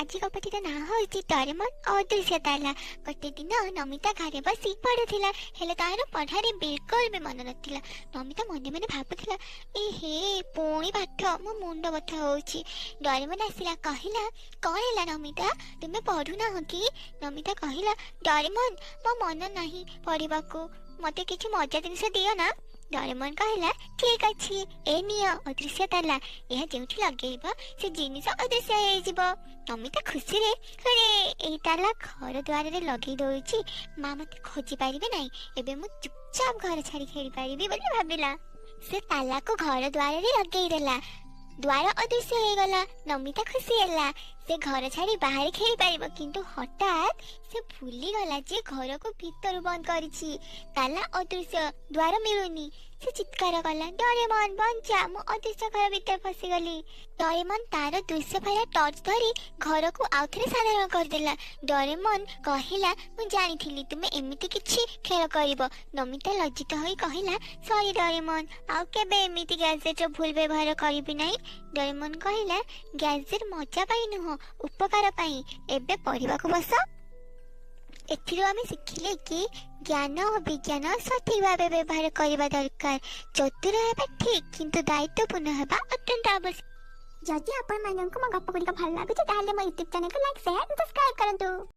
ଆଜି ଗପଟିର ନାଁ ହେଉଛି ଡୋରେମନ୍ ଅଦୃଶ୍ୟ ତାଲା। ଗୋଟେ ଦିନ ନମିତା ଘରେ ବସି ପଢୁଥିଲା, ହେଲେ ତାହାର ପଢାରେ ବିଲକୁଲ ବି ମନ ନଥିଲା। ନମିତା ମନେ ମନେ ଭାବୁଥିଲା, ଏ ହେ, ପୁଣି ପାଠ, ମୋ ମୁଣ୍ଡ ବଥା ହଉଛି। ଡୋରେମନ୍ ଆସିଲା, କହିଲା, କଣ ହେଲା ନମିତା, ତୁମେ ପଢୁନାହ କି? ନମିତା କହିଲା, ଡୋରେମନ୍, ମୋ ମନ ନାହିଁ ପଢିବାକୁ, ମତେ କିଛି ମଜା ଜିନିଷ ଦିଅ ନା। ଡୋରେମନ୍ କହିଲା, ଠିକ ଅଛି, ଏ ନିଅ ଅଦୃଶ୍ୟ ତାଲା, ଏହା ଯେଉଁଠି ଲଗେଇବ ସେ ଜିନିଷ ଅଦୃଶ୍ୟ ହେଇଯିବ। ନମିତା ଖୁସିରେ, ଆରେ ଏଇ ତାଲା ଘର ଦ୍ୱାରରେ ଲଗେଇ ଦଉଛି, ମା ମତେ ଖୋଜି ପାରିବେ ନାହିଁ, ଏବେ ମୁଁ ଚୁପଚାପ ଘର ଛାଡି ଖେଳି ପାରିବି ବୋଲି ଭାବିଲା। ସେ ତାଲାକୁ ଘର ଦ୍ୱାରରେ ଲଗେଇ ଦେଲା, ଦ୍ୱାର ଅଦୃଶ୍ୟ ହେଇଗଲା। ନମିତା ଖୁସି ହେଲା, ସେ ଘର ଛାଡି ବାହାରେ ଖେଳିପାରିବ। କିନ୍ତୁ ହଠାତ୍ ସେ ଭୁଲିଗଲା ଯେ ଘରକୁ ଭିତରୁ ବନ୍ଦ କରିଛି। ତାଲା ଅଦୃଶ୍ୟ, ଦ୍ୱାର ମିଳୁନି। ସେ ଚିତ୍କାର କଲା, ଡୋରେମନ୍ ବଞ୍ଚା, ମୁଁ ଅଦୃଶ୍ୟ ଘର ଭିତରେ ଫସିଗଲି। ଡୋରେମନ୍ ତାର ଦୃଶ୍ୟ ଭରା ଟର୍ଚ୍ଚ ଧରି ଘରକୁ ଆଉଥରେ ସାଧାରଣ କରିଦେଲା। ଡୋରେମନ୍ କହିଲା, ମୁଁ ଜାଣିଥିଲି ତୁମେ ଏମିତି କିଛି ଖେଳ କରିବ। ନମିତା ଲଜ୍ଜିତ ହୋଇ କହିଲା, ସରି ଡୋରେମନ୍, ଆଉ କେବେ ଏମିତି ଗ୍ୟାଜେଟର ଭୁଲ ବ୍ୟବହାର କରିବି ନାହିଁ। ଡୋରେମନ୍ କହିଲା, ଗ୍ୟାଜେଟ ମଜା ପାଇଁ ନୁହଁ, ଉପକାର ପାଇଁ। ଏବେ ପଢିବାକୁ ବସ। ଏଥିରୁ ଆମେ ଶିଖିଲେ କି ଜ୍ଞାନ ଓ ବିଜ୍ଞାନ ସଠିକ ଭାବେ ବ୍ୟବହାର କରିବା ଦରକାର। ଚତୁର ହେବା ଠିକ, କିନ୍ତୁ ଦାୟିତ୍ୱପୂର୍ଣ୍ଣ ହେବା ଅତ୍ୟନ୍ତ ଆବଶ୍ୟକ। ଯଦି ଆପଣମାନଙ୍କୁ ମୋ ଗପ ଗୁଡ଼ିକ ଭଲ ଲାଗୁଛି, ତାହେଲେ ମୋ ୟୁଟ୍ୟୁବ ଚ୍ୟାନେଲକୁ ଲାଇକ୍, ସେୟାର, ସବସ୍କ୍ରାଇବ କରନ୍ତୁ।